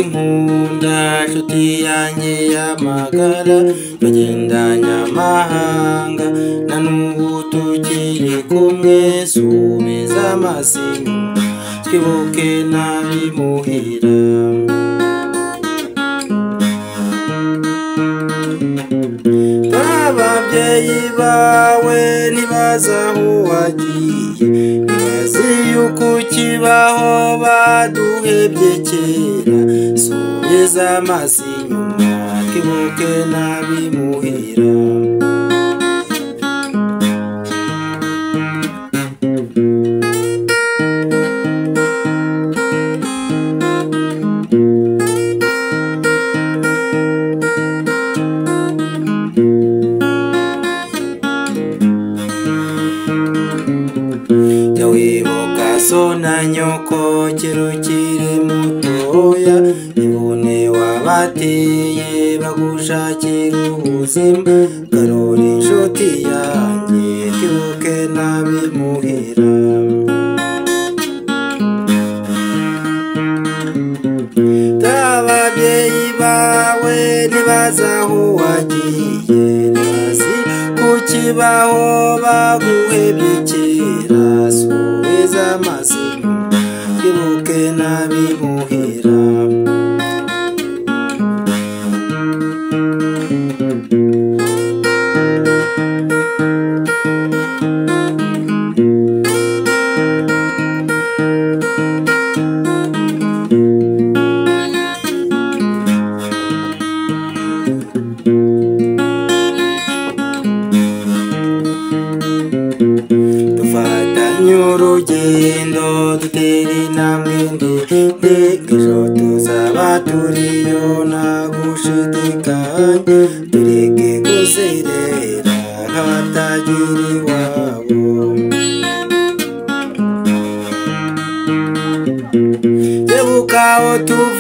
Nkunda nshuti yanjye y'amagara, tugendanye amahanga na n'ubu tukiri kumwe. Subiza amaso inyuma twibuke n'abimuhira. Ababyeyi bawe ntibazi aho wagiye, ntibazi yuko ukibaho baduhebye kera. Subiza amaso inyuma twibuke n'abimuhira. Wibuka so na nyoko kera ukiri mutoya, imvune wabateye bagushakira ubuzima. Garura inshuti yanjye twibuke n'abimuhira. Ababyeyi bawe ntibazi aho wagiye, ntibazi kukibaho baguhebye kera. Subiza amaso inyuma twibuke n'abimuhira. Dufatanye urugendo dutere intambwe ndende, ejo tuzaba turiyo nta gushidikanya. Tureke kuzerera nk'abatagira iwabo. Kebuka aho tuvuye.